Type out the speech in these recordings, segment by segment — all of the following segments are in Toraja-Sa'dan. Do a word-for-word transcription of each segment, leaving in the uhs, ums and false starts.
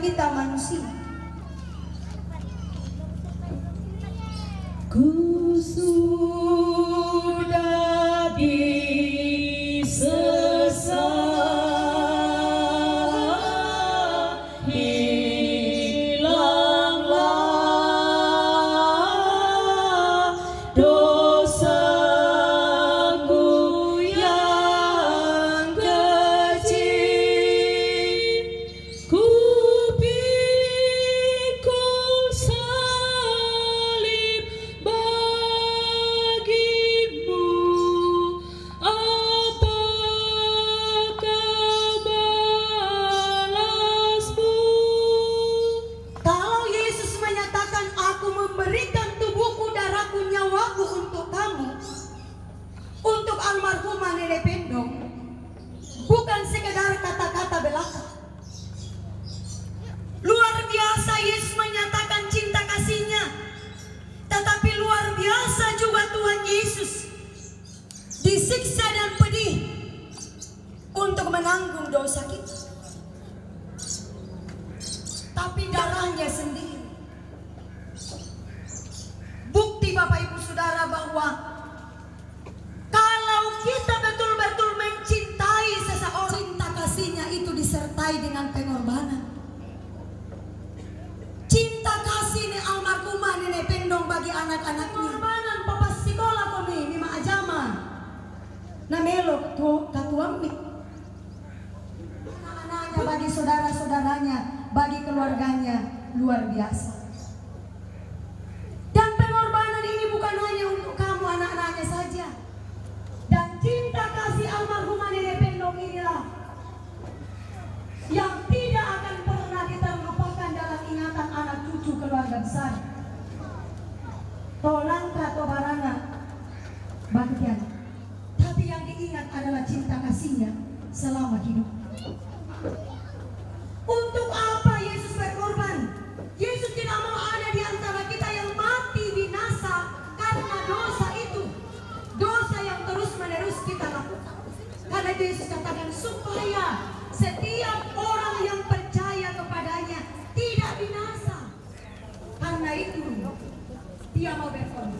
kita manusia. Ku sudah disesat, hilanglah dosaku yang kecil. Ku pikul salib bagimu, apakah balasku? Kalau Yesus menyatakan, "Aku memberikan tubuhku, darahku, nyawaku untuk kamu, untuk almarhumah Nenek Pendong," bukan sekedar kata-kata belaka. Luar biasa Yesus menyatakan cinta kasih-Nya, tetapi luar biasa juga Tuhan Yesus disiksa dan pedih untuk menanggung dosa kita. Tapi darah-Nya sendiri bukti, Bapak Ibu Saudara, bahwa kalau kita betul-betul mencintai seseorang, cinta kasih-Nya itu disertai dengan pengorbanan. Cinta kasih ni almarhumah Nenek Pendong bagi anak-anaknya. Pengorbanan, papa sikola ko mi, mi ma ajama. Na melo tu katuang mi. Anak-anaknya, bagi saudara-saudaranya, bagi keluarganya, luar biasa. Dan pengorbanan ini bukan hanya untuk kamu, anak-anaknya saja. Dan cinta kasih almarhumah Nenek Pendong inilah yang tidak akan pernah kita lupakan dalam ingatan anak cucu keluarga besar. To langka, to baranak, bagian. Tapi yang diingat adalah cinta kasih-Nya selama hidup. Untuk apa Yesus berkorban? Yesus tidak mau ada di antara kita yang mati binasa karena dosa itu. Dosa yang terus-menerus kita lakukan. Karena itu Yesus katakan, "Supaya setiap orang yang percaya kepada-Nya tidak binasa." Karena itu, Dia mau berkorban.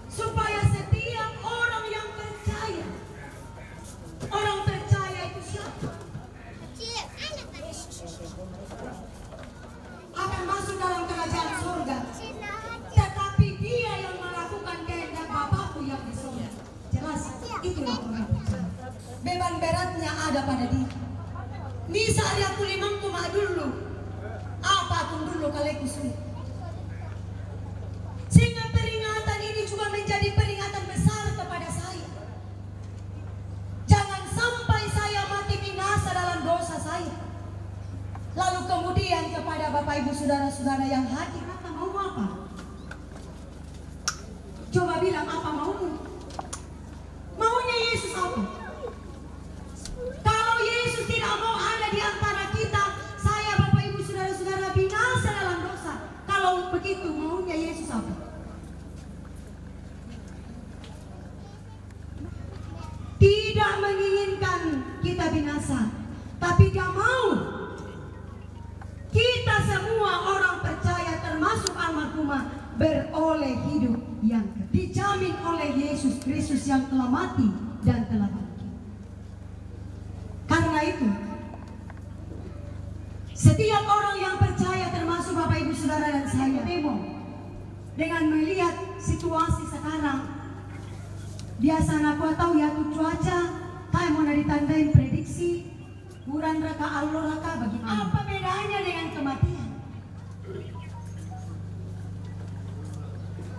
Supaya setiap orang yang percaya, orang percaya itu siapa? Akan masuk dalam kerajaan surga. Tetapi dia yang melakukan kehendak Bapakku yang di surga. Jelas, itulah orang percaya. Beban beratnya ada pada dia. Ni sa' ri' aku limangku ma' dulu. Apa aku dulu kaleku suli. Sehingga peringatan ini juga menjadi peringatan besar kepada saya. Jangan sampai saya mati binasa dalam dosa saya. Lalu kemudian kepada Bapak Ibu Saudara-saudara yang hadir, mau apa? Coba bilang, apa maumu? Maunya Yesus apa? Kalau Yesus tidak mau ada di antara kita, saya, Bapak Ibu Saudara-saudara, binasa dalam dosa. Kalau begitu, maunya Yesus apa? Tidak menginginkan kita binasa, tapi Dia mau kita semua orang percaya, termasuk almarhumah, beroleh hidup yang kekal, dijamin oleh Yesus Kristus yang telah mati dan telah bangkit. Karena itu, setiap orang yang percaya, termasuk Bapak Ibu Saudara dan saya, demo dengan melihat situasi sekarang. Biasa na kua tau ya tu cuaca, kayak mau na ditandai prediksi, bulan raka, allo raka, bagaimana? Apa bedanya dengan kematian?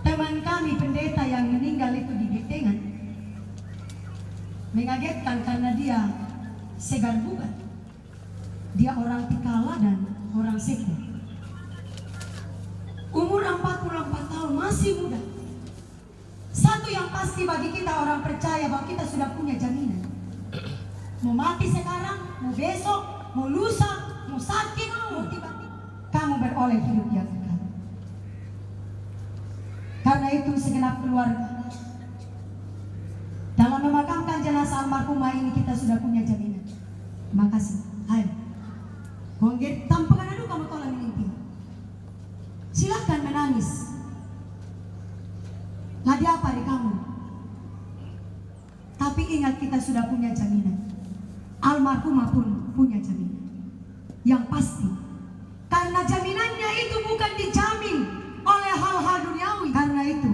Teman kami pendeta yang meninggal itu di Getengan mengagetkan karena dia segar bugar. Dia orang Tikala dan orang Seko. Umur empat puluh empat tahun, masih muda. Satu yang pasti bagi kita orang percaya bahwa kita sudah punya jaminan. Mau mati sekarang, mau besok, mau lusa, mau sakit, mau tiba-tiba, kamu beroleh hidup yang kekal. Karena itu segenap keluarga, dalam memakamkan jenazah almarhumah ini kita sudah punya jaminan. Makasih. Hai. Tanpa kana duka mo tolan ini. Silakan menangis. Lagi apa di kamu? Tapi ingat, kita sudah punya jaminan. Almarhumah pun punya jaminan. Yang pasti, karena jaminannya itu bukan dijamin oleh hal-hal duniawi. Karena itu,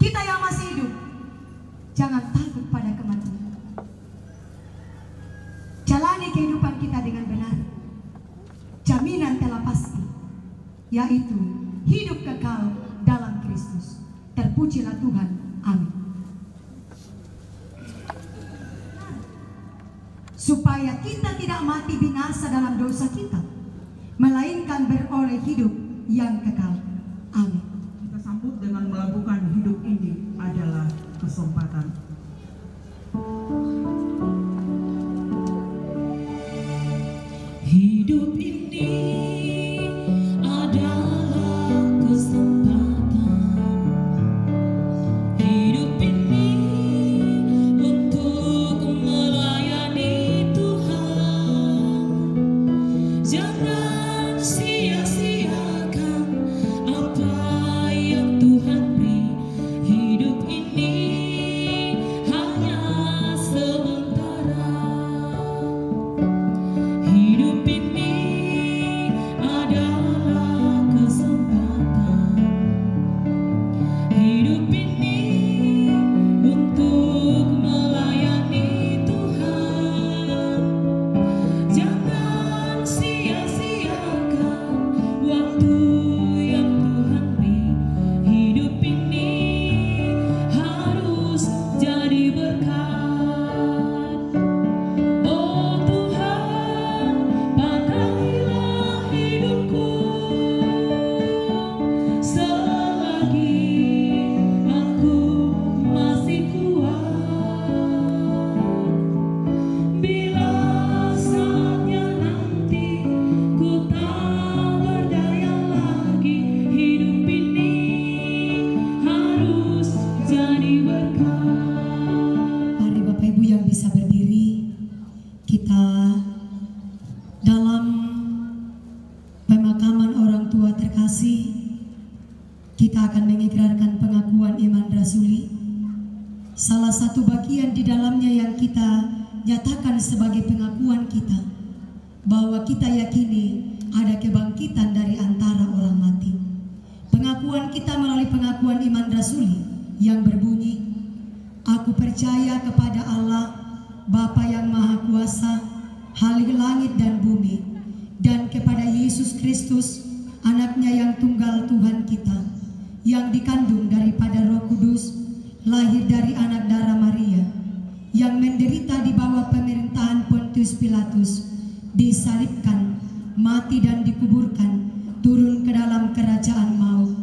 kita yang masih hidup, jangan takut pada kematian. Jalani kehidupan kita dengan benar. Jaminan telah pasti, yaitu hidup kekal dalam Kristus. Terpujilah Tuhan. Amin. Supaya kita tidak mati binasa dalam dosa kita, melainkan beroleh hidup yang kekal. Amin. Kita sambut dengan melabuhkan, hidup ini adalah kesempatan. Hidup ini adalah kesempatan. Hidup ini untuk melayani Tuhan. Jangan sia-siakan apa yang Tuhan beri. Hidup ini hanya sementara. Hidup ini adalah kesempatan. Hidup ini untuk melayani Tuhan. Jangan sia-siakan waktu yang Tuhan beri. Hidup ini harus jadi berkat. Oh Tuhan, pakailah hidupku selagi aku masih kuat. Bila saatnya nanti ku tak berdaya lagi, hidup ini harus jadi berkat. Mari Bapak Ibu yang bisa berdiri, kita dalam pemakaman orang tua terkasih, kita akan mengikrarkan pengakuan iman rasuli. Salah satu bagian di dalamnya yang kita nyatakan sebagai pengakuan kita, bahwa kita yakini ada kebangkitan dari antara orang mati. Pengakuan kita melalui pengakuan iman rasuli yang berbunyi, "Aku percaya kepada Allah, Bapa yang Maha Kuasa, Khalik langit dan bumi, dan kepada Yesus Kristus, Anaknya yang tunggal Tuhan kita, yang dikandung daripada Roh Kudus, lahir dari anak darah Maria, yang menderita di bawah pemerintahan Pontius Pilatus, disalibkan, mati dan dikuburkan, turun ke dalam kerajaan maut.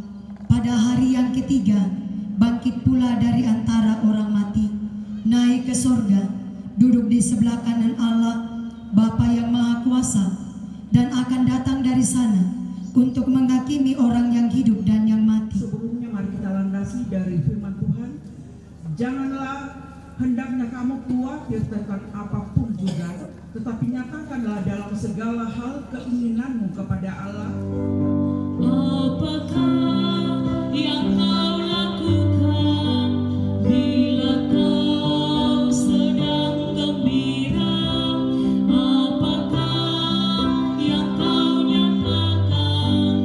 Pada hari yang ketiga, bangkit pula dari antara orang mati, naik ke sorga, duduk di sebelah kanan Allah, Bapa yang Maha Kuasa, dan akan datang dari sana untuk menghakimi orang yang hidup dan yang mati." Sebelumnya, mari kita landasi dari firman Tuhan. Janganlah hendaknya kamu khawatirkan apapun juga, tetapi nyatakanlah dalam segala hal keinginanmu kepada Allah. Apakah yang kau lakukan bila kau sedang gembira? Apakah yang kau nyatakan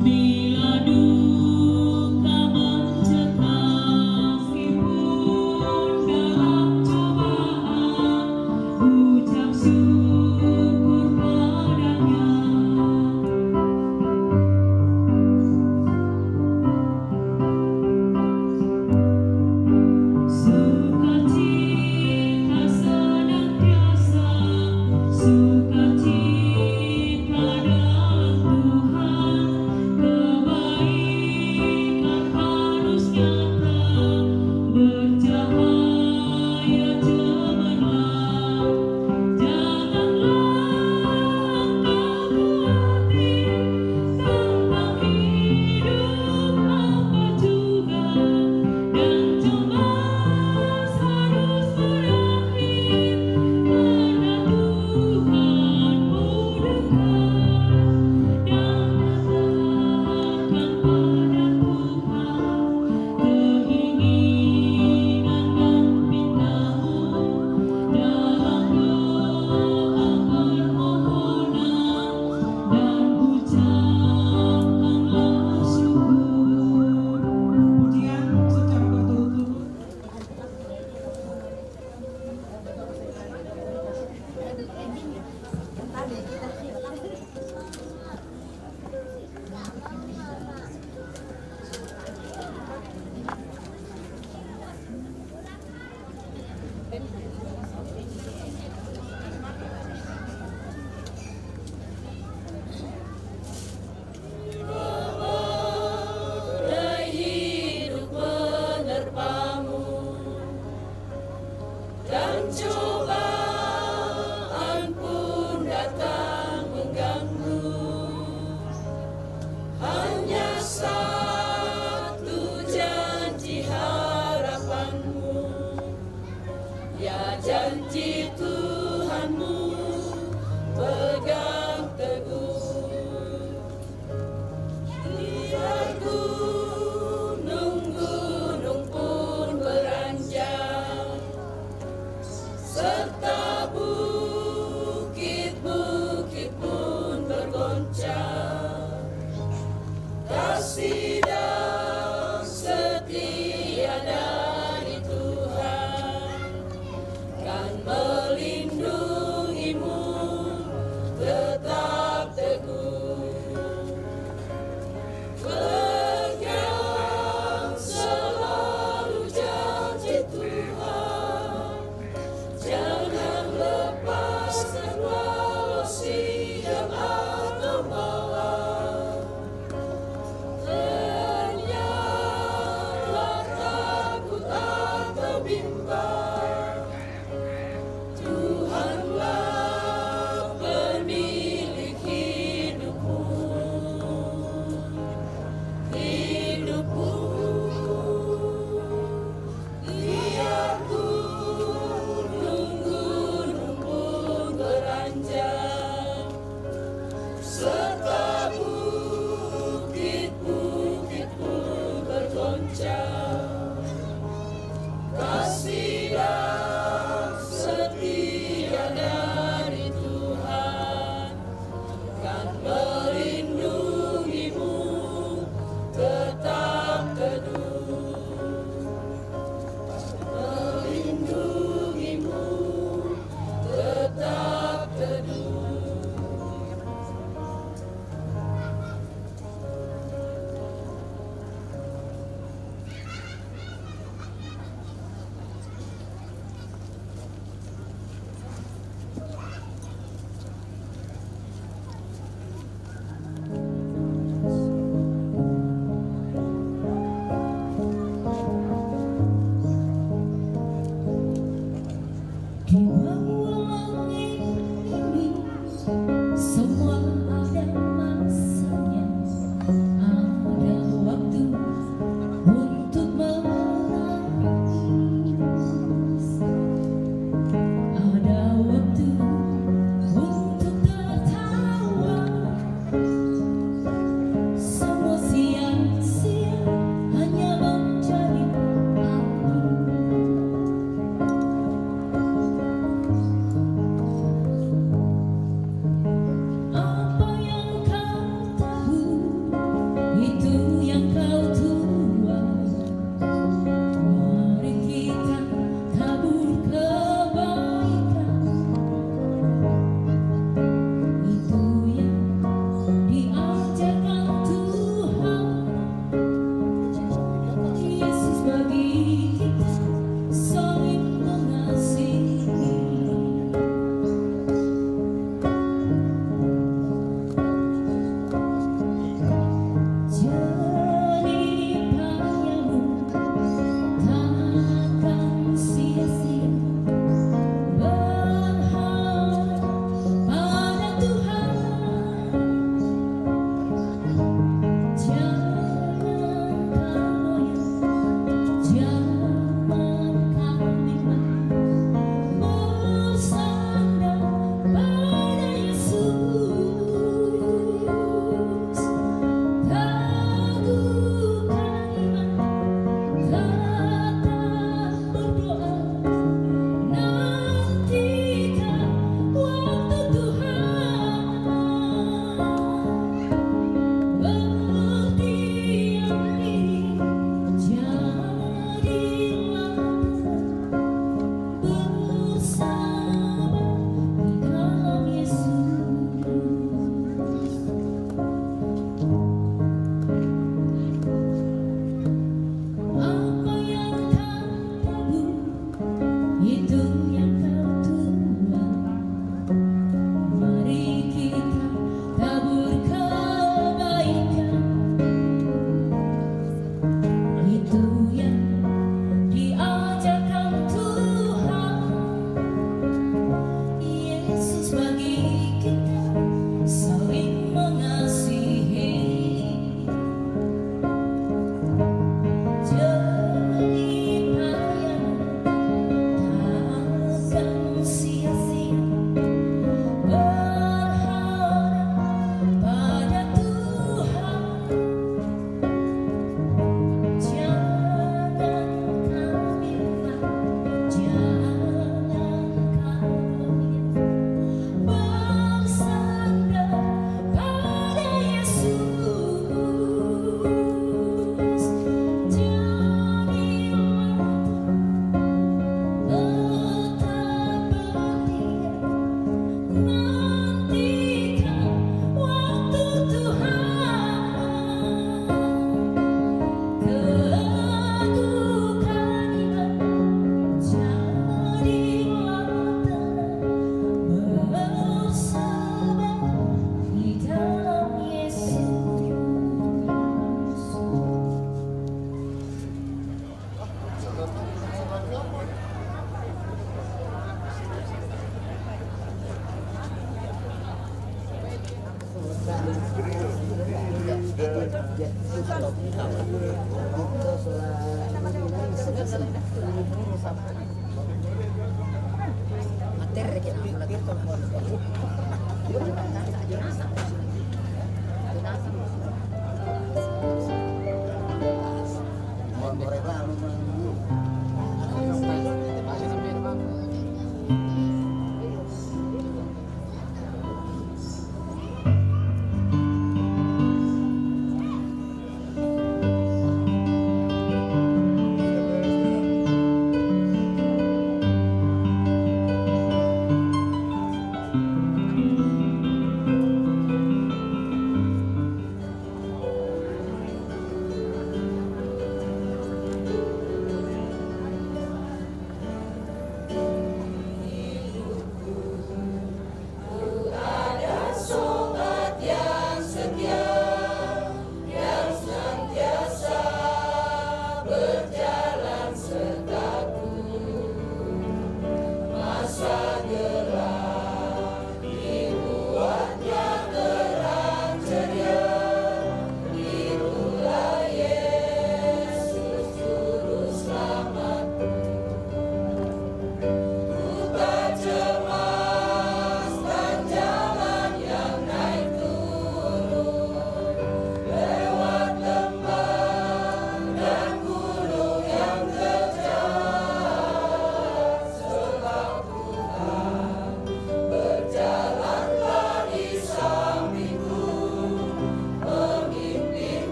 bila duka mencekam? Meskipun dalam cobaan, ucap syukur padanya. Hidup menerpamu, dan cobaan pun datang mengganggu. Hanya satu janji harapanmu, ya janji Tuhanmu, pegang teguh. Biar gunung-gunung pun beranjak, serta bukit-bukit pun bergoncang. Kasih dan setia dari Tuhan kan melindungimu tetap teguh. Pegang selalu janji Tuhan, jangan lepaskan walau siang atau malam. Janganlah takut atau bimbang. Tuhanlah pemilik hidupmu. Hidupmu. Biar gunung-gunung pun beranjak, serta bukit-bukit pun bergoncang. Kasih dan setia dari Tuhan kan melindungimu tetap teduh. Melindungimu tetap teduh.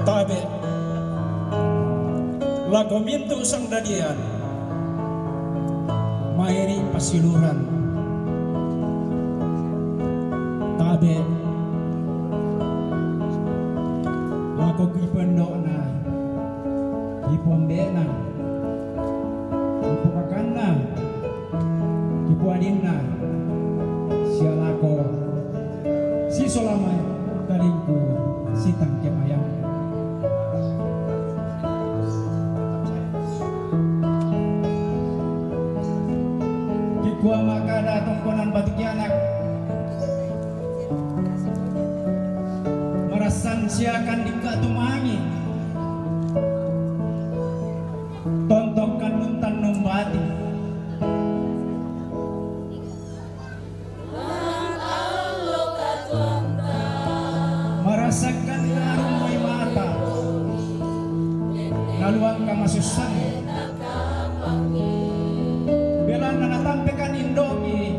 Tabe' lako mintu' sangdadian maeri pasiluran. Tabe' lako kipendo'na, kiponde'na, kipokakanna, kipoadinna, sia lako sisola mai kalingku sitangke mayam. San siakan dikka tumangi. Tontok kannuntan numbati. Marasakan arum mai mata. Naluang ka masussan. Belanna natampekan indo'ki,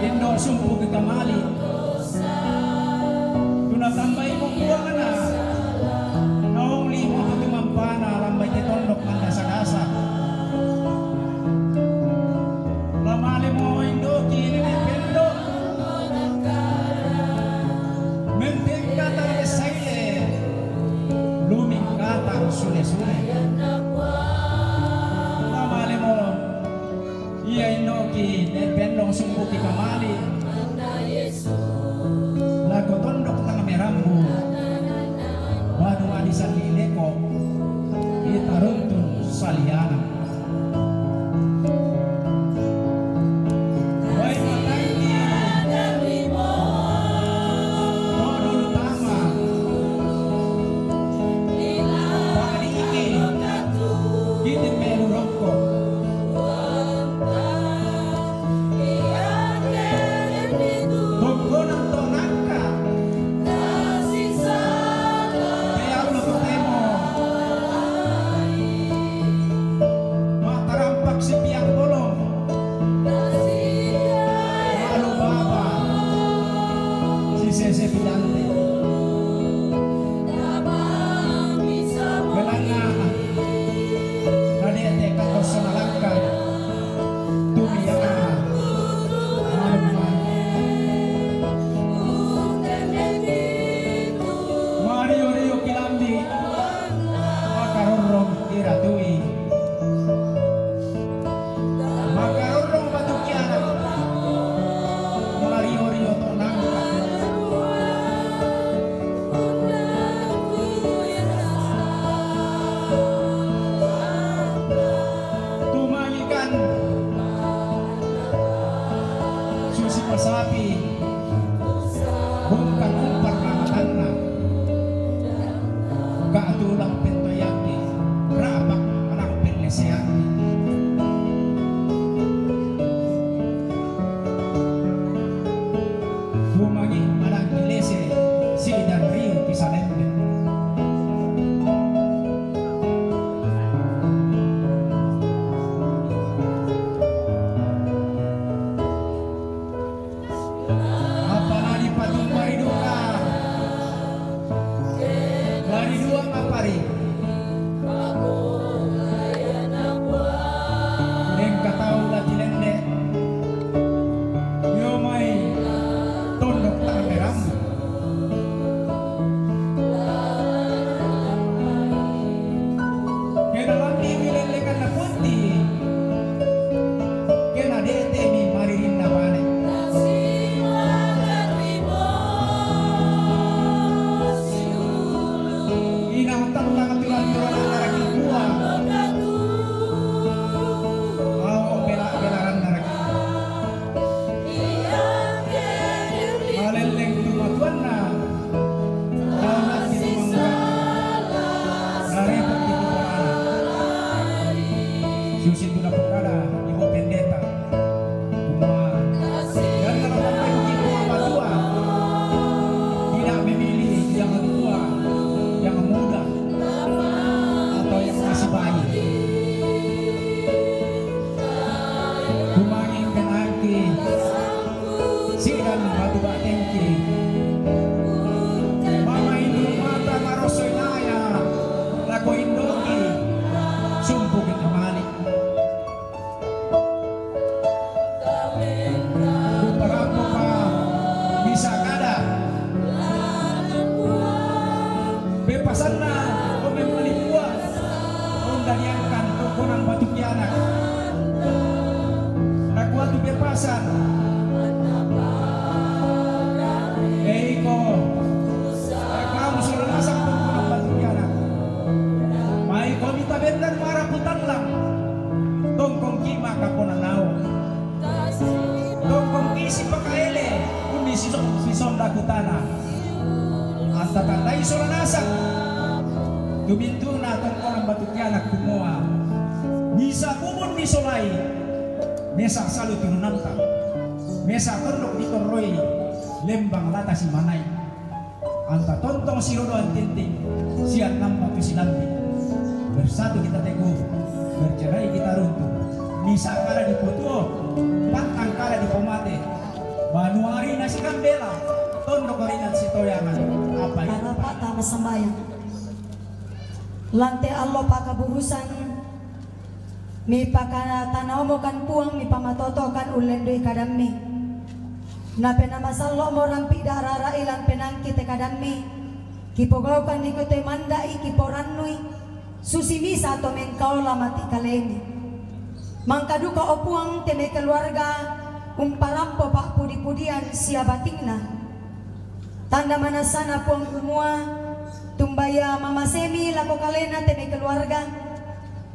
indo' sumpuki kamali. Tu natambaimo Puangna, naolimo tu timampana lambai te tondok mandasa-dasa. Lamalemo indo'ki nene' pendo'. Menteng kata le saile, luming kata sule-sule. Lamalemo ia indo'ki ne' pendo' sumpuki kamali. Lako tondok tang merambu, banu adi sallileko, ita runtun saliana. Wai matangi, todo lutama, padi iki, kite melu rokko. Tongkonan to nangka. Te allo to temo. Matarampak sipiang bolong. Malu baba. Sisese pidante. Belanna. Nadete kattossa nalangka. Tumiana. Mario-rio kilambi. Makarorrong iratui. Makarorrong batu kiana. Mario-rio to nangka. Tumangikan susi pasapi, bungkang umpar na matanna, ka tulang pentoyaki, rapak anak penleseaki. Tumangi manang kilese sidan riu kisalembe. Apa lari patumpa ri duka, lari dua mapari. Dengka tau la tilende, io mai tondok tang merambu. Kena lambi mi lellekanna putti, kena dete mi maririnna bane. Inang tentang aturan-aturan anaraki Puang. Ao bela-belaranna raki. Malelleng tu matuanna. Daunna situmangga. Narepot itu pokokna. Susi tu napokkada Ibu Pendeta. Kumua, dan kalau Bapak Ibu Ibu Bapak Tua tidak memilih yang tua, yang muda, atau yang masih bayi. Kumangi penangki, sidan batu batengki. Mama indu mata maroso inaya, lako indoki, sumpuki kamali. Kuparampoka bisa kada. Pepasanna, o memali Puang, ondadiangkan tongkonan batu kianak. Nakua tu pepasan. Eiko, kamu sudah masak tongkonan batu kianak. Mai komi tabendan marapu tallang. Tongkongki maka ponanau. Tongkongki sipakaele, unni sison-, sisonda kutana. Tatandai sola nasang. Tumintuna tongkonan batu kianak kumua, misa kumun misolai, mesa salu turunanta, mesa tondok ditorroi, lembang lata simanai. Anta tontong sirodoan tinting, sian nampa tu sinambi. Bersatu kita teguh, bercerai kita runtuh. Misa kada diputuo, pantang kada dipomate. Banua ari na sikambela, tondok ari na sitoyangan. Apa ini? Arapata masambayang. Lante allo pakaburusan, mipakatanaomokan Puang, mipamatotokan ullendui kadammi. Nape namasallo'mo rampi da'rara ilan penangki te kadammi, kipogaukan iko te mandai kiporannui, susi misa to mengkaola mati kalemi. Mangka duka o Puang te mai keluarga umparampo pa'pudi-pudian sia batingna. Tanda manasana Puang kumua, tumba ia mamasemi lako kalena te mai keluarga,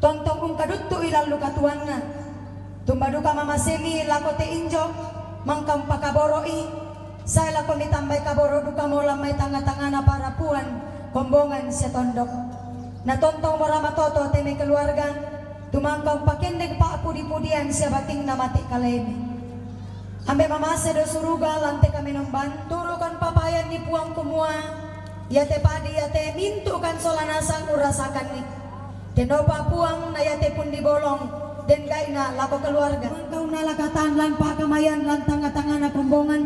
tontong ungkaduttu'i lallu katuanna. Tumba duka mamasemi lako te injo, mangka umpakaboro'i, sae lako mitambai kaboro dukamo lan mai tangnga-tangngana parapuan, kombongan sia tondok. Na tontong mora matoto te mai keluarga, tumangka umpakendek pa'pudi-pudian sia batingna mati kalemi. Ambe mamase do suruga lante kamenomban, turukan papayan ni Puang kumua, iate padi iate mintu'kan sola nasang urasakanni. Kenopa Puang na iate pundi bolong, den gaina lako keluarga. Mangka unnala katan lan pakamayan lan tangnga-tangngana kombongan,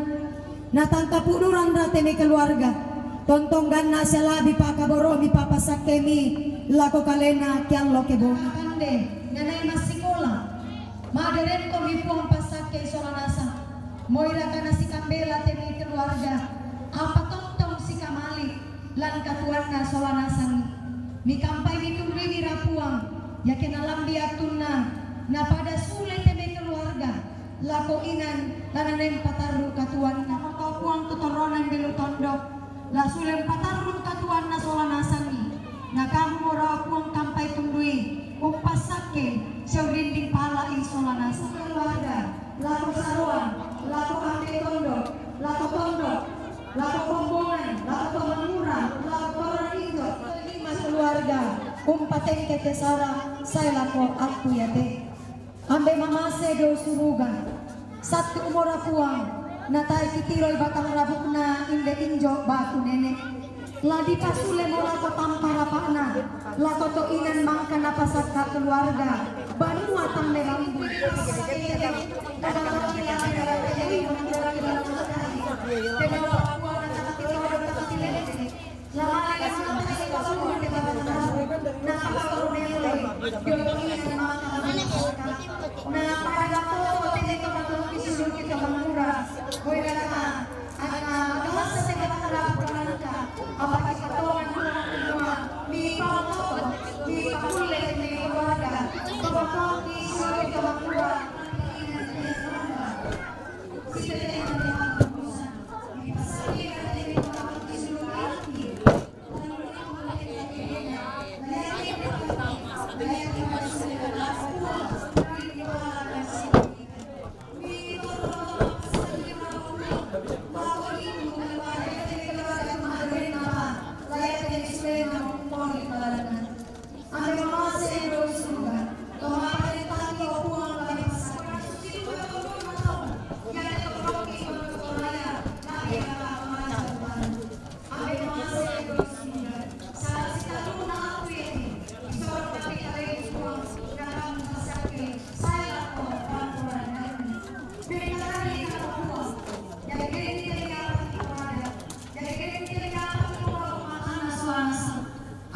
natangka puduran rate mai keluarga. Tontong ganna sia labi pakaboro'mi papasakkemi lako kalena kiallo kebongi. Kande, nanae massikola. Maderengkomi Puang passakkei sola nasang. Moiraka na sikambela te mai keluarga, apa tontong sikamali lan katuanna sola nasangi. Mikampai mitunduimi ra Puang, iake nalambi attunna, napada sule te mai keluarga, lako inan la nanaeng patarru katuanna. Maka Puang tu torrona Delu Tondok, la sule umpatarru katuanna sola nasangi. Na kamu mora Puang kampai tundui, umpassakke, sia urrinding pala'i sola nasang. Keluarga, lako saroang, lako ambe tondok, lako tondok, lako kombongan, lako to mangura, lako torang indo. Lima keluarga, umpatengke te sara, sae lako attu iate. Ambe mamase do suruga, sattu mora Puang, natae kitiroi batang rabukna inde injo batu nene. La dipasule mo lako tampa rapa'na, lako to inan mangka napasakka keluarga, banua tambe rambu.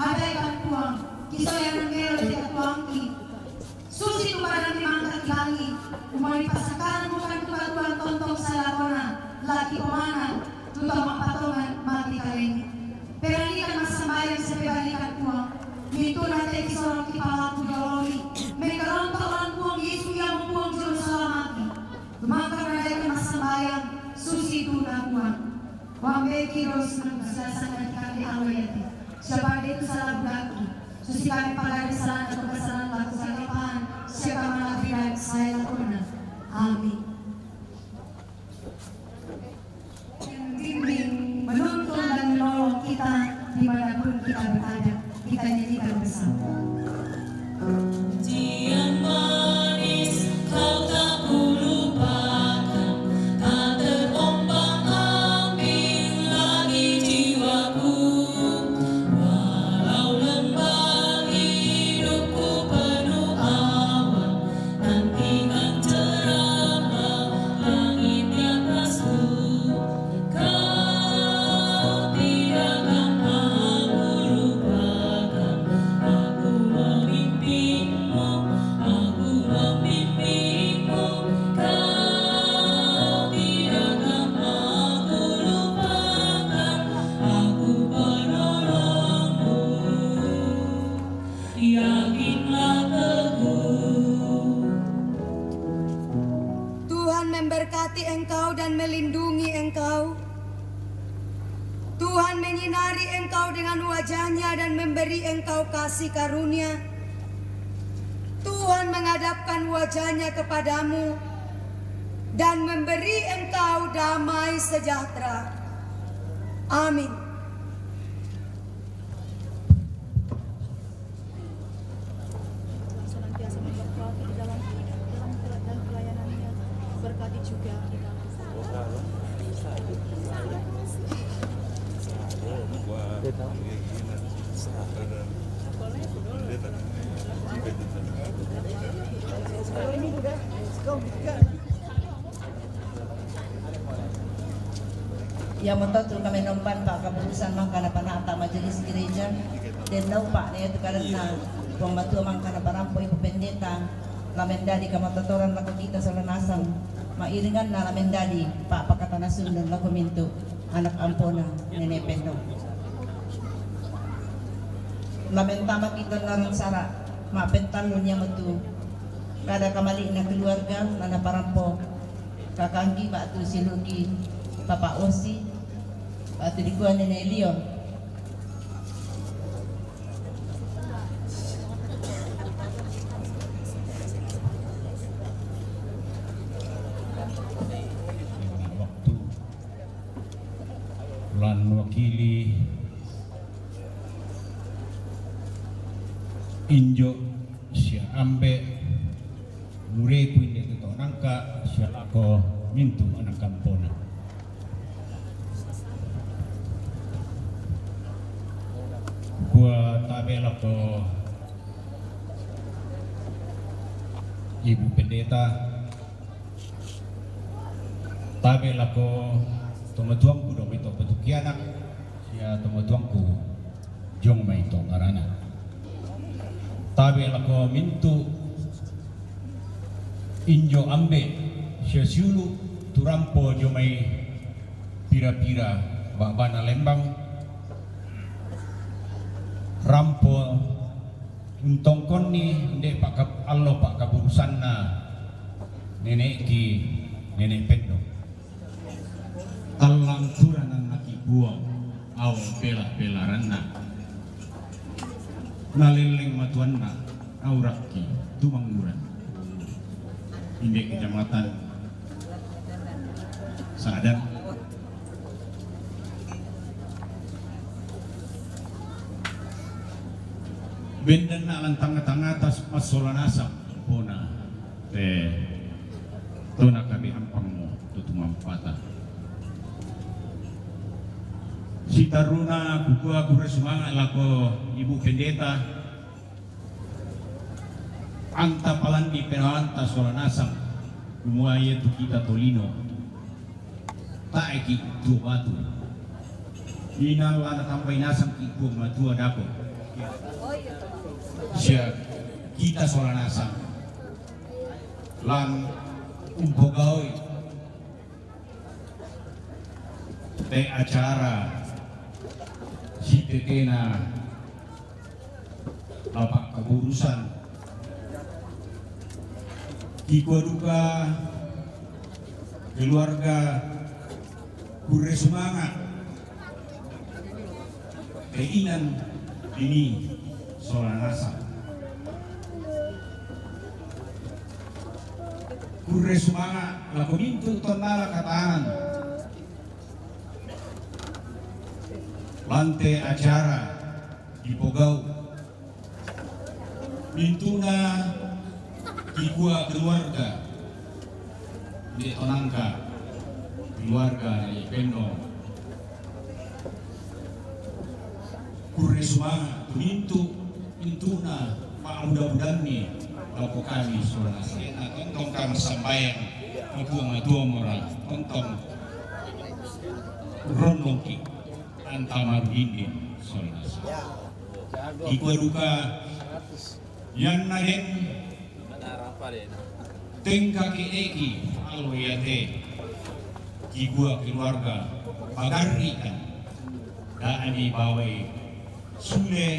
Andaikan Puang, kisoya nangngelo ri katuoangki. Susitu pada ri mangkaki bangi, umani passakkangmu kan tu katuoang tontong salakona, laki pemana, tu tau mappatongan mati kalemi. Peranikan massambayang sipebalikan Puang, mintuna te kisorong kipalaku joloi, mengkaronto lan Puang Yesu ia Puang Juru Salamaki. Tumangka andaikan massambayang, susitu na Puang. Wambeki dosa sasana kami alo yati. Siapa itu salah budaki. Susi kami pagari salah atau kesalahan laku kami pahan. Siapa malah bilang saya lakukan. Amin. Yang membimbing, menuntun dan menolong kita Menyinari engkau dengan wajahnya dan memberi engkau kasih karunia. Tuhan menghadapkan wajahnya kepadamu dan memberi engkau damai sejahtera. Amin. Senantiasa memberkati di dalam, dalam dan pelayanannya. Berkati juga di dalam. Ia moto tu kami nompan pa kaputusan mangkana panata majelis gereja. Den nau pa ne tu karena pembatua mangkana parampo ibu pendeta. Lamen dadi kamatotoran lako kita sola nasang. Mairingan na lamen dadi pa pakatana sundun lako mintu anak ampona nene pendo. Lamen tama kita naran sara ma pentan lunya metu. Kada kamali na keluarga nana parampo. Kakanggi batu siluki papa osi batu dikua nene Lio. Waktu lan wakili injo sia ambe mureku inde keto nangka sia lako mintu anak kampona. Kua tabe lako ibu pendeta, tabe lako tomatuangku dong ito petukianak sia tomatuangku jong mai to karana. Tabe lako mintu injo ambe sia siulu turampo jo mai pira-pira babana lembang rampo untongkonni nde pakab allo pakaburusanna neneki nenek pendo. Tallang turanannaki Puang, au pela-pelaranna. Nalelleng matuanna, aurakki tumangguran. Inde kecamatan Sadar. Bendanna lantanga-tangata massola nasang pona. Te tona kami ampangmu tutu mampata. Sitaruna kukua kure sumanga lako ibu pendeta. Anta palandi penawanta sola nasang kumua iatu kita tolino. Taeki tuo batu. Inang lana tambai nasang ki Puang Matua dako. Sia kita sola nasang. Lang umpogau te acara sitetena Bapak keputusan. Kikua duka keluarga kure semangat. Keinginan ini sola nasang. Kure semangat lako mintu tonnala katahan. Lante acara dipogau. Mintuna kikua keluarga. Nde tonangka keluarga nai penno. Kure sumanga tumintu mintuna ma'buda-budanni lako kami sola nasena tontong kami sambayang. Matua-matua mora tontong ronnongki anta marudindin sola nasena. Kikua duka yanna den tengka ke'eki allo iate kikua keluarga pagarrikan da'mi bawai sule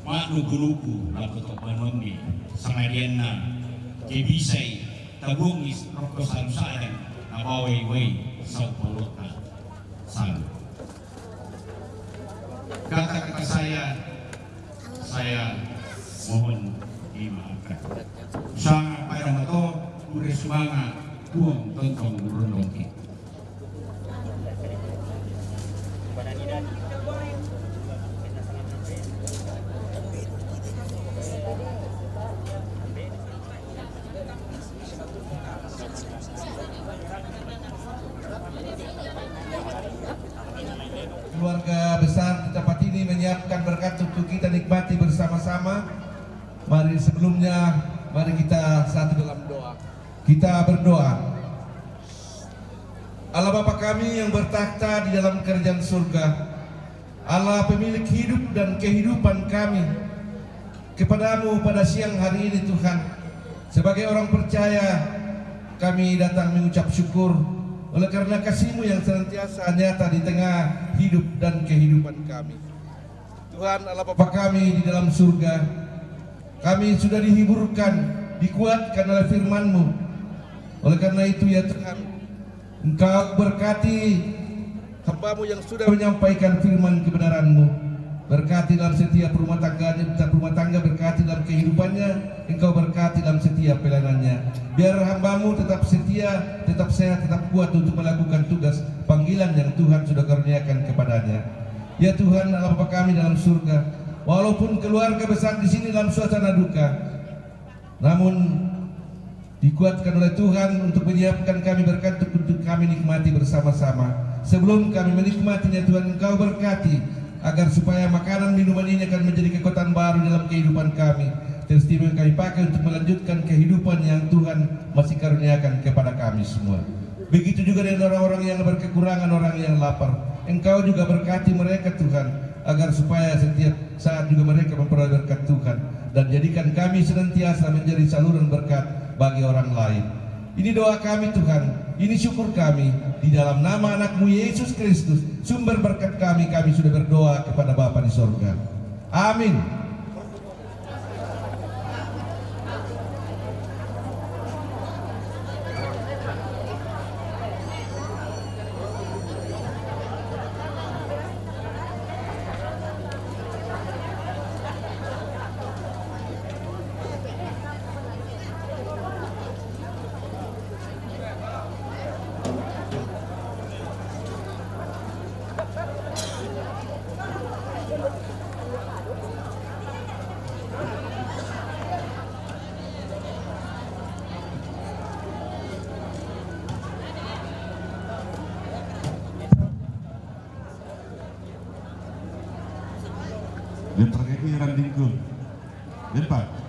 ma'nuku-nuku lako to banonni sangadianna kebisai tabongi rokko salu sadang nabawai wai sau palotta salu. Saya, saya mohon dimaafkan. Sa paya mato, ure sumanga, tuang tontong rondongki. Keluarga besar di tempat ini menyiapkan berkat untuk kita nikmati bersama-sama. Mari sebelumnya, mari kita satu dalam doa. Kita berdoa. Allah Bapa kami yang bertakhta di dalam kerajaan surga, Allah pemilik hidup dan kehidupan kami, kepadamu pada siang hari ini Tuhan, sebagai orang percaya, kami datang mengucap syukur oleh karena kasihmu yang senantiasa nyata di tengah hidup dan kehidupan kami. Tuhan Allah Bapa kami di dalam surga, kami sudah dihiburkan, dikuatkan oleh firman-Mu. Oleh karena itu, ya Tuhan, Engkau berkati hamba-Mu yang sudah menyampaikan firman kebenaran-Mu. Berkati dalam setiap rumah tangganya, setiap rumah tangga, berkati dalam kehidupannya, Engkau berkati dalam setiap pelayanannya. Biar hamba-Mu tetap setia, tetap sehat, tetap kuat untuk melakukan tugas panggilan yang Tuhan sudah karuniakan kepadanya. Ya Tuhan, Allah Bapa kami dalam surga, walaupun keluarga besar di sini dalam suasana duka, namun dikuatkan oleh Tuhan untuk menyiapkan kami berkat untuk kami nikmati bersama-sama. Sebelum kami menikmatinya, Tuhan Engkau berkati agar supaya makanan minuman ini akan menjadi kekuatan baru dalam kehidupan kami. Testimoni kami pakai untuk melanjutkan kehidupan yang Tuhan masih karuniakan kepada kami semua. Begitu juga dengan orang-orang yang berkekurangan, orang yang lapar. Engkau juga berkati mereka, Tuhan, agar supaya setiap saat juga mereka memperoleh berkat Tuhan dan jadikan kami senantiasa menjadi saluran berkat bagi orang lain. Ini doa kami, Tuhan. Ini syukur kami. Di dalam nama Anak-Mu, Yesus Kristus, sumber berkat kami, kami sudah berdoa kepada Bapa di sorga. Amin. Dia pakai iran dingkul. Dia, Pak.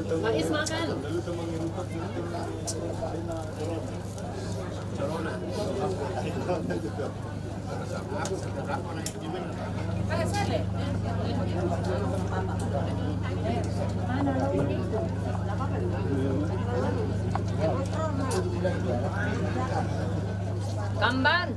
Pak Is, makan. Kamban.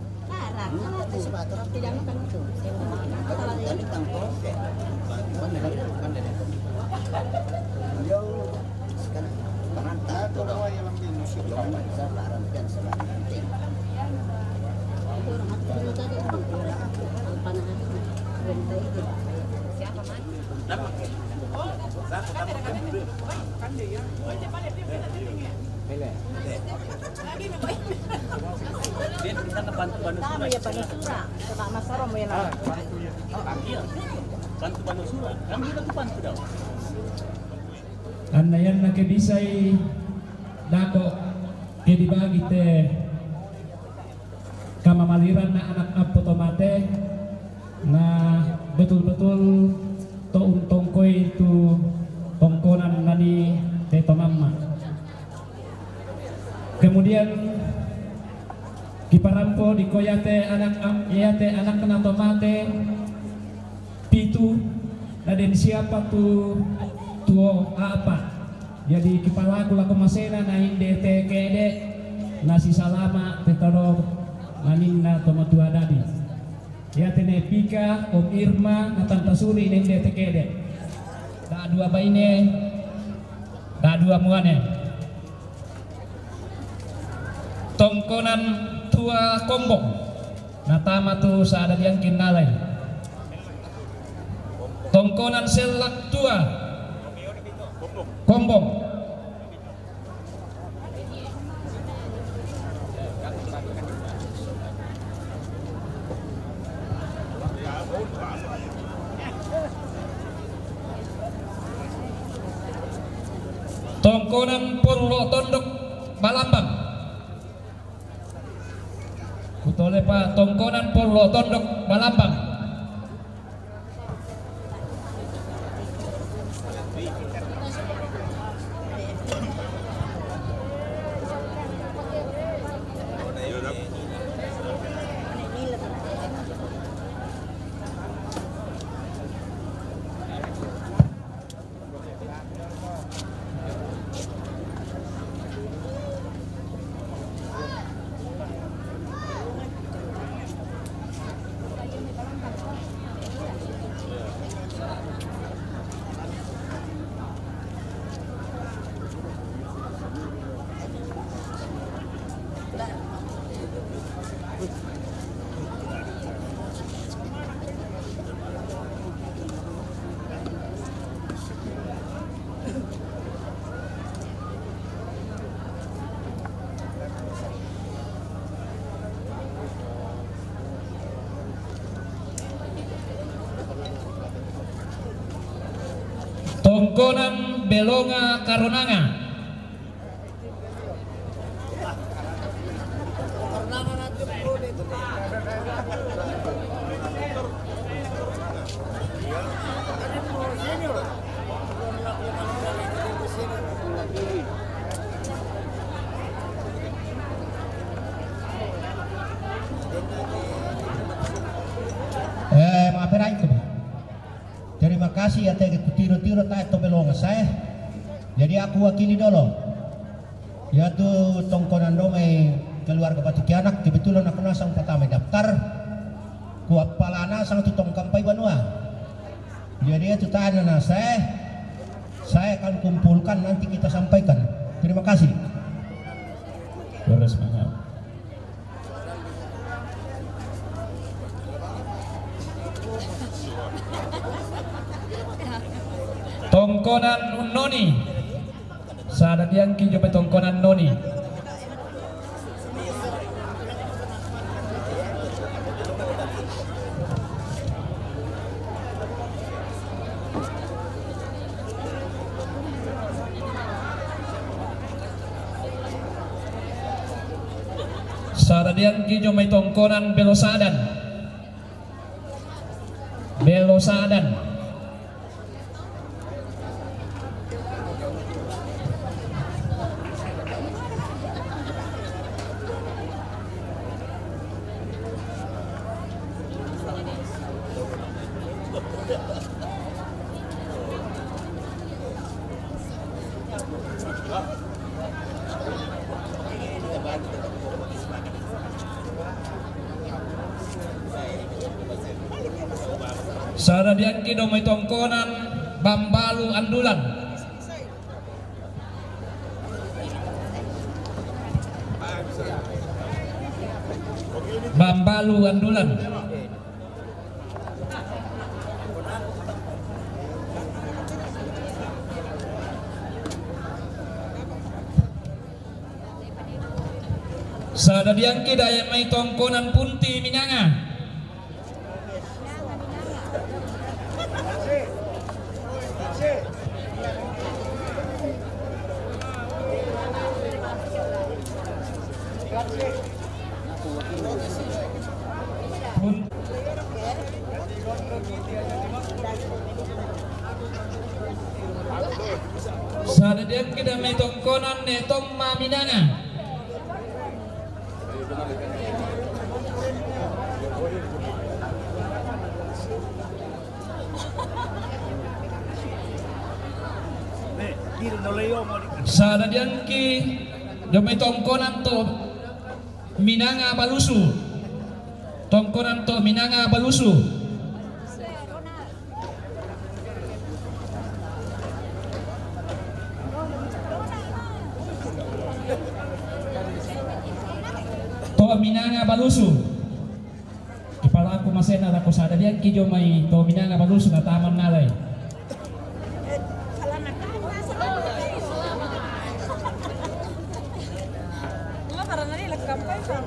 Dia kita ke Bantu-Bantu. Sama ya, Pak Nusura. Coba Mas Soro mau yang apa? Panggil. Pantu bano sura, kan buda tu pantu dawa. Anna yanna ke bisai dako ke dibagi te kamamaliranna anak appo to mate, na betul-betul to untongkoi tu tongkonan nani te to mamma. Kemudian kiparampo dikko yate anak am-, yate anakna to mate pitu, na den siapa tu tuo apa. Jadi kipalaku lako masena na inde te kede, na sisalama te todo maninna to matua dadi. Yate ne Pika, Om Irma, na tanta suri na inde te kede. Da dua baine, da dua muane. Tongkonan tua Kombong. Natama tu sada diangkin nalai. Tongkonan sellak tua Kombong. Tongkonan Pollo Tondok Balambang. Kutole pa tongkonan Pollo Tondok Balambang. Tongkonan Belonga Karonanga. Eh, maaf, Rai, itu. Terima kasih ya, tege kutiro-tiro tae to Belonga sae. Jadi aku wakili dolo. Yatu tongkonan do mai keluarga Batu Kianak, kebetulan aku nasang patama daftar. Ku appala nasang tu tongkampai banua. Jadi yatu tae na sae, saya akan kumpulkan, nanti kita sampaikan. Terima kasih. Terus banyak. Tongkonan Unnoni. Sada diangki jo mai tongkonan Noni. Sada diangki jo mai tongkonan Belo Sadan. Belo Sadan. Sada diangki do mai tongkonan Bambalu Andulan. Bambalu Andulan. Sada diangki dae mai tongkonan Punti Minanga. Sa' dadiangki' dame tongkonan ne Tomma Minanga. Sa' dadiangki' dame tongkonan to Minanga Balusu. Tongkonan to Minanga Balusu. To Minanga Balusu. Kipalaku masena lako sa' dadiangki' jomai to Minanga Balusu na taman nalai.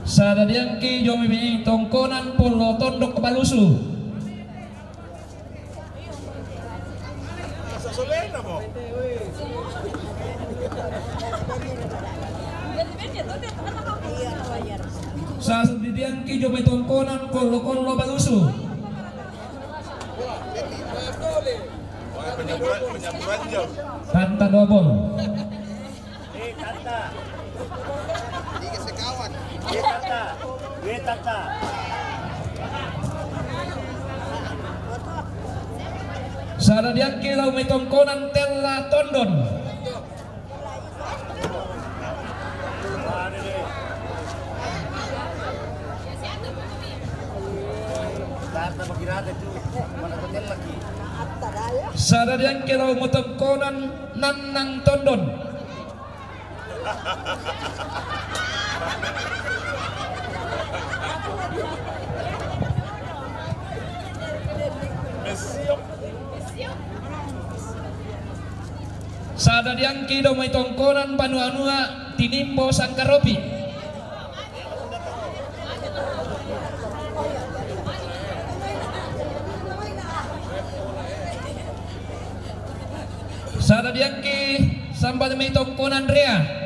Sa' dadiangki' jomai tongkonan Pollo Tondok Balusu. Sa' dadiangki' jomai tongkonan Kollo-kollo Balusu. Tanta Dobol. Sa' dadiangki' lao mai tongkonan Tella Tondon. Sa' dadiangki' lao mai tongkonan Nannang Tondon. Sa' dadiangki' do mai tongkonan banua-nua Tinimbo Sangkaropi. Sa' dadiangki' sambal mai tongkonan Rea.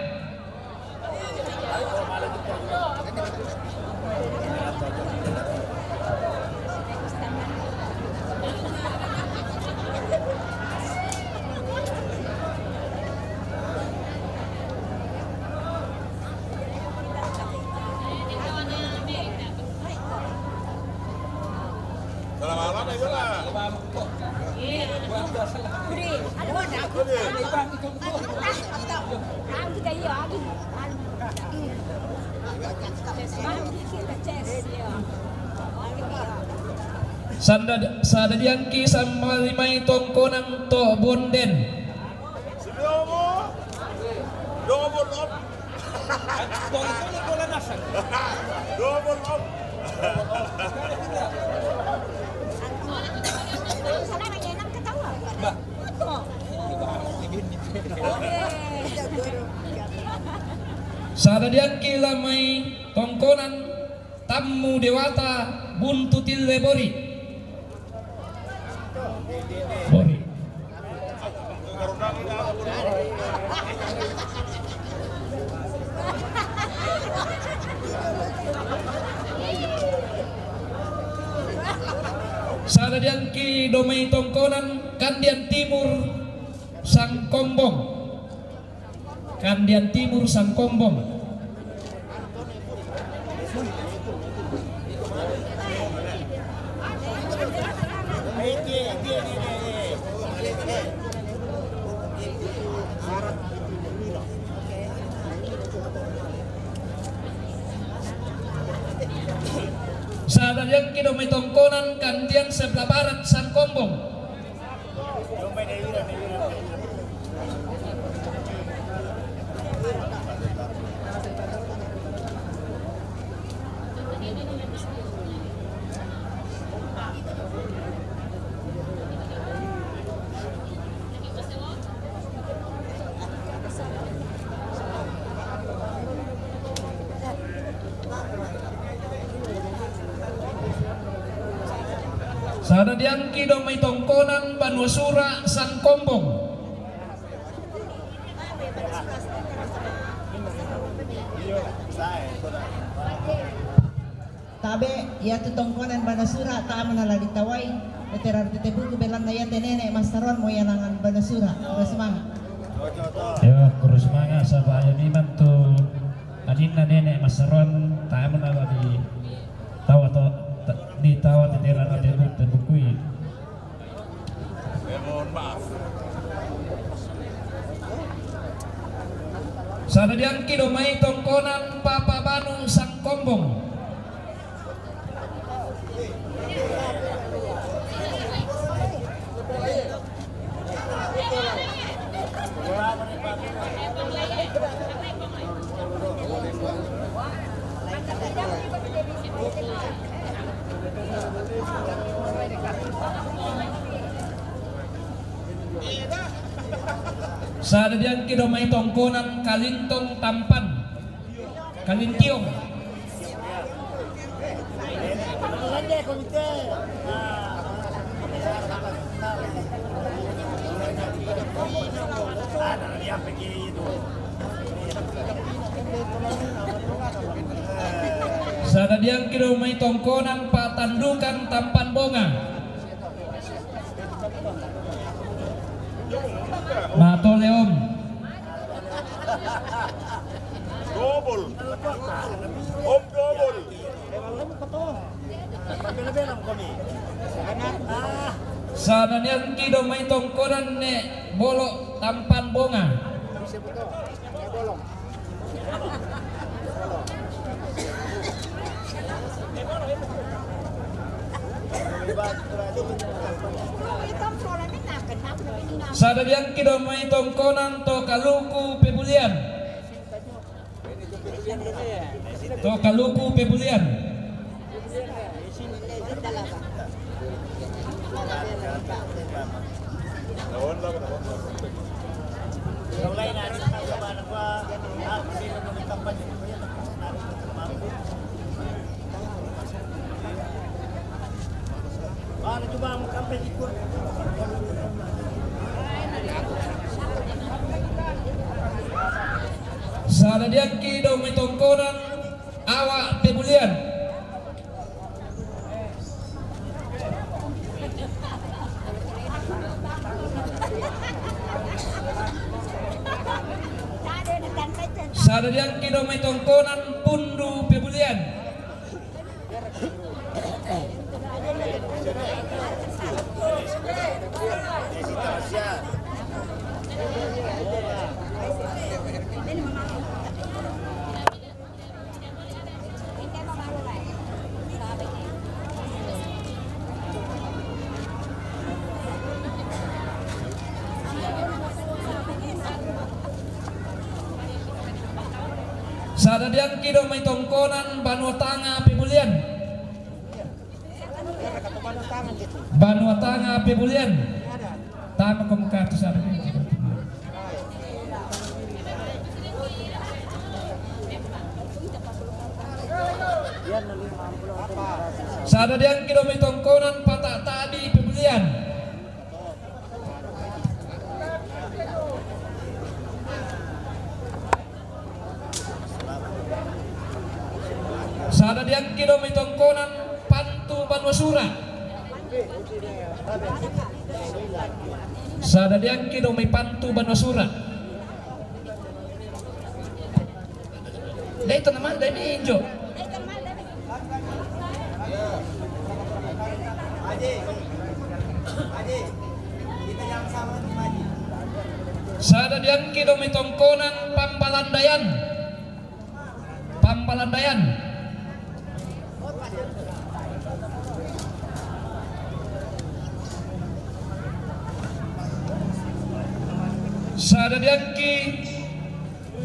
Sanda, sa' dadiangki' sambal mai tongkonan to Bonden. Sa' dadiangki' lao mai tongkonan Tammu Dewata Buntu Tille Bori. Bori. Sa' dadiangki' do mai tongkonan Kandian Timur Sangkombong. Kandian Timur Sangkombong. Sa' dadiangki' do mai tongkonan Kandian Sebelah Barat Sangkombong. Sa' dadiangki' do mai tongkonan Banua Sura Sangkombong. Tabe, iatu tongkonan Banua Sura, tamu na la ditawai, tera tete buku belanna iate nene massaroan mo ianangan Banua Sura. Terus semangat. Yo, terus semangat, saba' iami memang tu aninna nene massaroan, tamu na la di tawa to, ta-, di tawa tete la tete bu-, tete bukui. Eh, mohon maaf. Sanadiangki do mai tongkonan Papa Banu Sangkombong. Sanadiangki do mai tongkonan Kalintong Tampan. Kalintiong. Sanadiangki do mai tongkonan Patandukan Tampan Bonga. Matole, Om. Double. Om, double. Sanadiangki do mai tongkonan Ne' Bolo Tampan Bonga. Sanadiangki do mai tongkonan To Kaluku Pebulian. To Kaluku Pebulian. Sanadiangki do mai tongkonan Awa Pebulian. Sanadiangki do mai tongkonan Pundu Pebulian. Sanadiangki do mai tongkonan Banua Tanga Pebulian. Banua Tanga Pebulian. Tama ko mengkatu sana. Sanadiangki do mai tongkonan Pata' Tabi Pebulian. Sanadiangki do mai tongkonan Pantu Banua Sura. Sanadiangki do mai Pantu Banua Sura. Dai to nama dai minjo. Sanadiangki do mai tongkonan Pambalandaian. Pambalandaian. Sanadiangki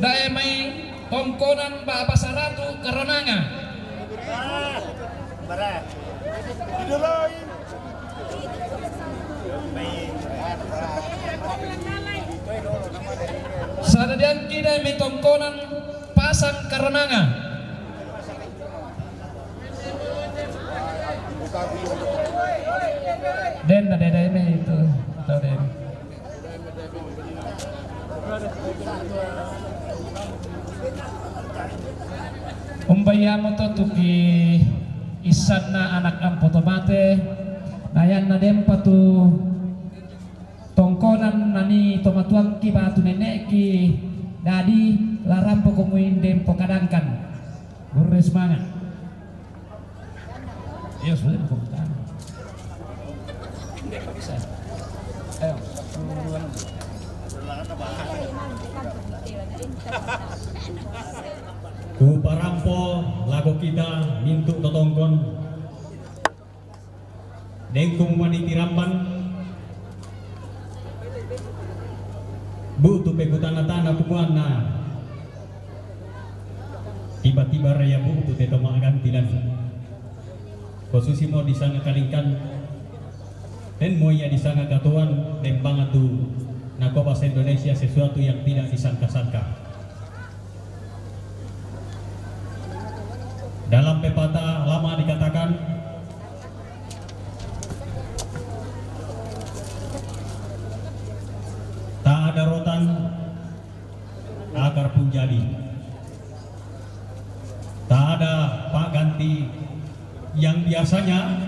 dae mai tongkonan Baba Saratu Karonanga. Sanadiangki dae mai tongkonan Pasang Karonanga. Den na dae mai tu, tau den. Umbai amo to tuki Issanna anak ampo to mate, nayanna dempa tu tongkonan nani to matuangki batu nenekki dadi, larampoko muin dempo kadangkan. Burre semangat. Iya, sudah buka. Ayo. Kuparampo lako kita mintu totongkon. Dengku mumani tiramban. Butu pekutana-tana kumuanna. Tiba-tiba raya butu te toma ganti dan. Khususimo di sana kalingkan. Tenmo ia di sana katuan, dembang tu nako bahasa Indonesia sesuatu yang tidak disangka-sangka. Dalam pepatah lama dikatakan, tak ada rotan, akar pun jadi. Tak ada pak ganti yang biasanya,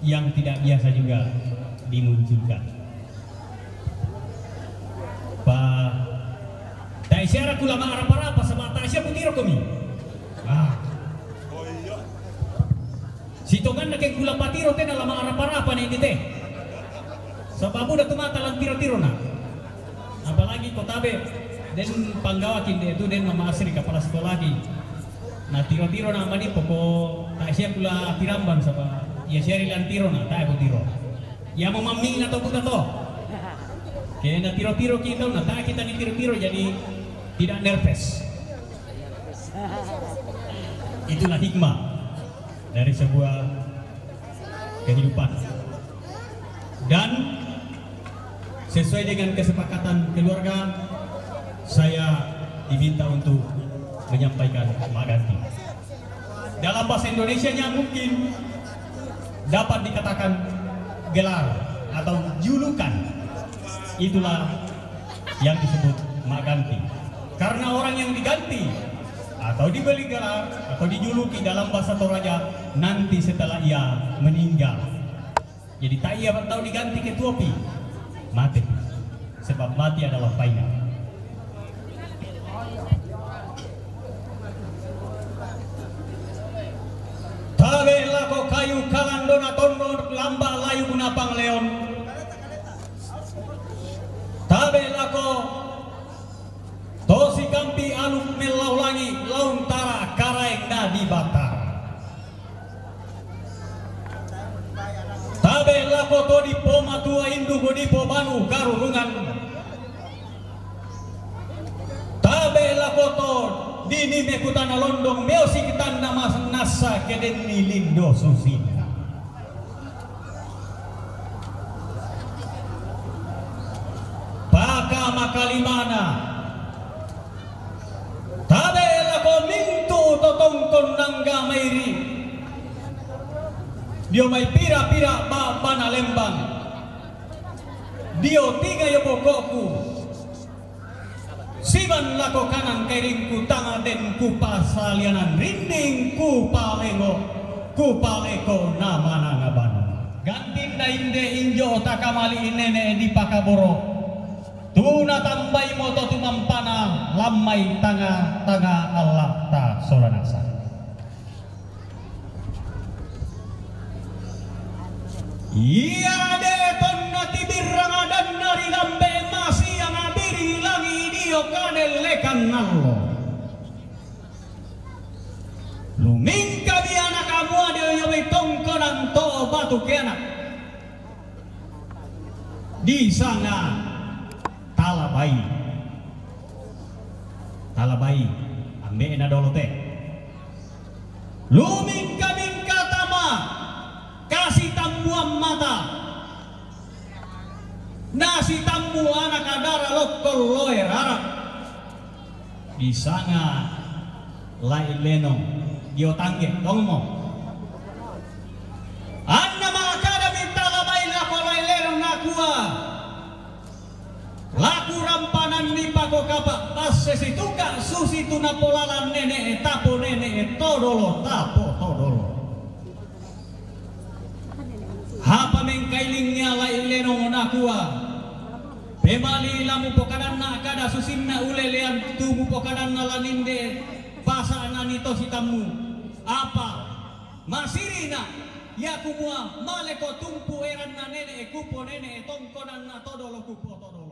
yang tidak biasa juga dimunculkan. Pa, tak sia ra kula ma'rapa-rapa, saba tak sia kutiro komi. Ah. Sitonganna ke kula patiro tena la ma'rapa-rapa ni dite. Saba buda tu mata lan tiro-tirona. Apalagi ko tabe den panggawakin de tu den mama asri kapala sekolahki. Na tiro-tirona mani poko tak sia kula tiramban saba ia sia ri lan tirona tak kutiro. Ia mo mammina to buta to. Kena tiro-tiro kita, nah tak kita ni tiro-tiro jadi tidak nervous. Itulah hikmah dari sebuah kehidupan. Dan sesuai dengan kesepakatan keluarga, saya diminta untuk menyampaikan maganti. Dalam bahasa Indonesianya mungkin dapat dikatakan gelar atau julukan. Itulah yang disebut maganti. Karena orang yang diganti atau diberi gelar atau dijuluki dalam bahasa Toraja nanti setelah ia meninggal. Jadi tak ia tahu diganti ketua pi. Mati. Sebab mati adalah final. Tabe lako kayu kalandona tondo lamba layu bunapang leon. Tabe lako tosi kampi aluk melau langi launtara karaeng na di Batara. Tabe lako to dipo matua indu go dipo banu karurungan. Tabe lako to dini mekutana londong meosi kitanna mas nasa kedenni lindo susinna. Paka makalimana. Tabe lako mintu totongkon nangga mairi. Dio mai pira-pira babana lembang. Dio tinga yo bokoku. Siban lako kanan kairingku tanga den ku pasalianan rinding ku palego ku paleko na manangaban. Gantinna inde injo takamali nene di pakaboro. Tuna tambai moto tumampana lammai tanga-tanga Allah ta solanasa. Ia de tonna tibirrang adanna ri lambe masiang abiri langi dio kanellekan nallo. Lumingkami anak amua dio yomai tongkonan to batu ke anak. Di sana talabai. Talabai ambe'na dolo te. Lumingka-mingka tama kasi tambuan mata. Nasi tambu anak adara lokkon loe rara. Di sanga lai lenong dio tangge tongmo. Anna ma'kadami talabai lako lai lenong nakua, laku rampananni pako kapa tasse situka susi tu napolalan nene tapo nene todolo tapo todolo. Lingia lai lenong nakua. Pemali la mupokadanna kada susinna ulelean tu mupokadanna la ninde pasana ni tositammu. Apa masirina ya kumua maleko tumpu eranna nene e kupo nene e tongkonanna todolo kupo todo.